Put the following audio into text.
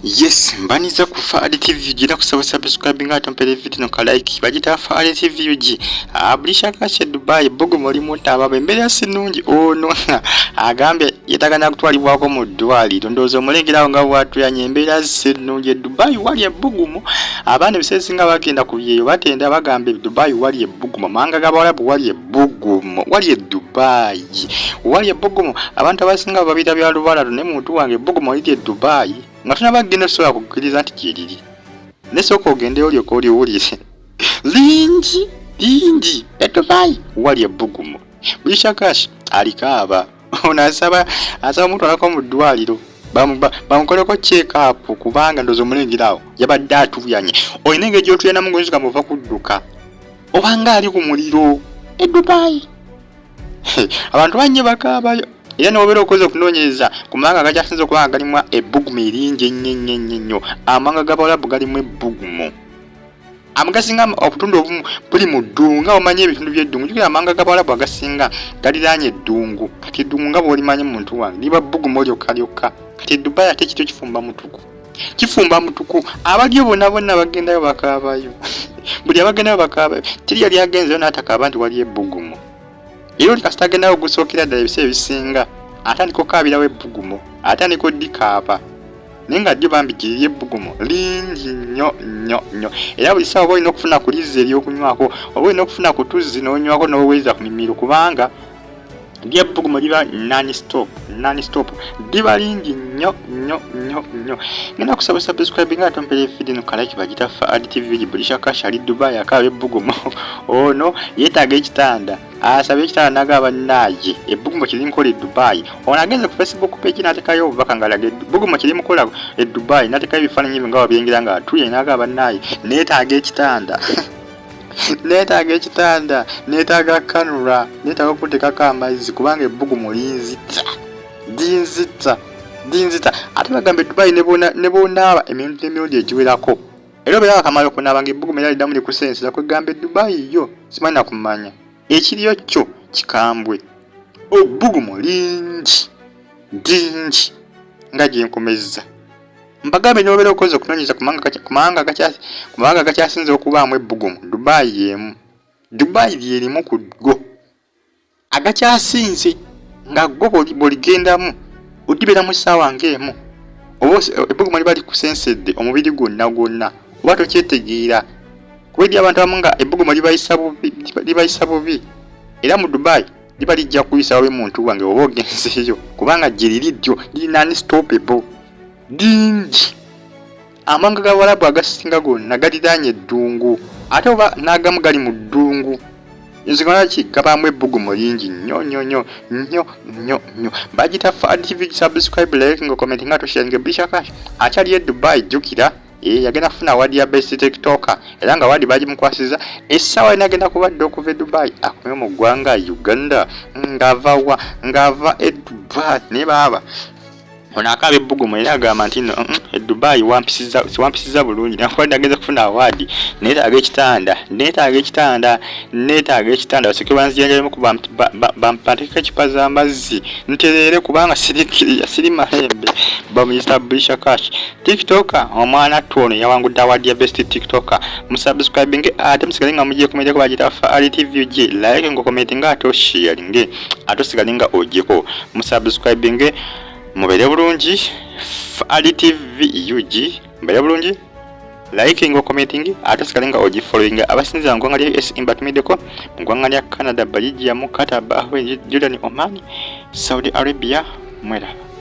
Yes, mbaniza ku Fahad TV gira kusaba subscribe nga atompere video no ka like bagita Fahad TV UG abulisha kashe Dubai bugu muli mutaba embera sinungi ono agambye yetagana kutwalibwako mu ddwaliro ndowooza omulengerawo nga bwatuyanye embeera sinungi e Dubai wali ebbugumu abaana ebiseera ebisinga bagenda ku byeyo batenda bagamba e Dubai wali ebbugumu amawanga g'abawalabu wali ebbugumu wali e Dubai wali ebbugumu abantu abasinga babira bya lubalalo ne muntu wange ebbugumu liri e Dubai nga tunaba kugenda osobola kukkiriza nti gyeriri ne sooka ogendeyo olyoka oliwulire lingi lingi e Dubai wali ebbugumu Bishakash alikaaba ono asaba asaba mutwalako mu ddwaliro bamukoleko check-up kubanga ndoza omulengera awo yabadde atuyanye olina engeri gyotuyanamu ngoyinza muva kudduka obanga ali ku muliro e Dubai abantu bannyo bakaabayo era nobeera okoze okunoonyereza ku mawanga agakyasinze okuba nga galimu ebbugumu eringi ennyo ennyo ennyo ennyo amawanga g'abawalabu galimu ebbugumu amagasinga obutundu obumu buli mu ddungu nga omanyi ebitundu by'eddungu jukira amawanga g'abawalabu agasinga galiraanye eddungu kati eddungu nga bw'olimanyi muntu wange liba bbugumu lyokka lyokka kati e Dubai ate ekityo kifumba mutuku kifumba mutuku abaliyo bonna bonna bagendayo bakaabayo buli abagendayo bakaabayo teri yali agenzeyo n'atakaaba nti wali ebbugumu era oli kasita agendayo ogusookera ddala ebiseera ebisinga atandika okukaabirawo ebbugumu atandika oddikaaba naye nga ddyo bambi giriri ebbugumu lingi nnyo nnyo nnyo era buli ssaawa oba olina okufuna ku lizzi eryokunywako oba olina okufuna ku tuzzi n'onywako n'oweeza ku mimiro kubanga lyebbugumu liba non stop non stop liba lingi nnyo nnyo nnyo nnyo ngenda kusaba subscribe nga atompera video no kalike bagita Fahad TV Bulisha Cash ali Dubai akaaba ebbugumu ono yeetaaga ekitanda asaba ekitanda nagaba bannaaye ebbugumu kiri nkola e Dubai ono agenze ku Facebook page n'atekayo obubaka ng'alaga ebbugumu kiri mukola e Dubai n'atekayo ebifaananyi ebyo nga wabyengera nga atuye n'agaba bannaaye neetaaga ekitanda neetaaga ekitanda neetaaga kanula neetaaga okuteekako amazzi kubanga ebbugumu linzita linzita linzita ate bagamba e Dubai ne bonaaba emirundi emirundi egiwerako era obeera wakamala okunaaba nga ebbugumu era liddamu likusensera kwegamba e Dubai yo simanyi nakumanya ekiriyo kyo kikambwe obbugumu lingi lingi nga gyenkomezza mbagambe nobeera okoze okunoonyeza ku mawanga agakyasinze okubaamu ebbugumu Dubai y'emu Dubai lyerimu ku go agakyasinze nga go bw'oligendamu odibeera mu ssaawa ng'emu oba ebbugumu liba likusensedde omubiri gwonna gwonna oba tokyetegeera kuba eri abantu abamu nga ebbugumu libayisa bubi era mu Dubai liba lijja kuyisa bubi muntu wange oba ogenzeeyo kubanga gye liri ddyo liri non-stoppable lingi amawanga g'abawalabu agasinga gonna galiraanye eddungu ate oba n'agamu gali mu ddungu ensonga lwaki gabaamu ebbugumu lingi nnyo nnyo nnyo nnyo nnyo nnyo bagita Fahad TV subscribe like nga comment nga tosharinge Brisha Cash akyali e Dubai jjukira yagenda kufuna award ya best tiktoker era nga award bagimukwasiza essaawa yina agenda kubadde okuva e Dubai akomye mu ggwanga Uganda ng'ava wa ng'ava e Dubai naye baaba ono akaaba ebbugumu era agamba nti no e Dubai wampisiza bulungi nakuba ageza kufuna award neetaaga ekitanda neetaaga ekitanda neetaaga ekitanda basooke banzijanjabemu banteekeko ekipa z'amazzi ntereere kubanga sirikiriya siri malembe bamuyita Brisha Cash tiktoker omwana ttu ono yawangudde award ya best tiktoker musubscribing ate musigale nga mugyekomereko bagita Fahad TV UG like nga comment nga ate osharinge ate osigale nga ogyeko musubscribing mubeere bulungi Fahad TV UG mubeere bulungi liking commenting ate osigale nga ogifollowing abasinzira mu ggwanga lya US mbatumiddeko mu ggwanga lya Canada Belgium Qatar Bahrain Jordan Oman Saudi Arabia mweraba.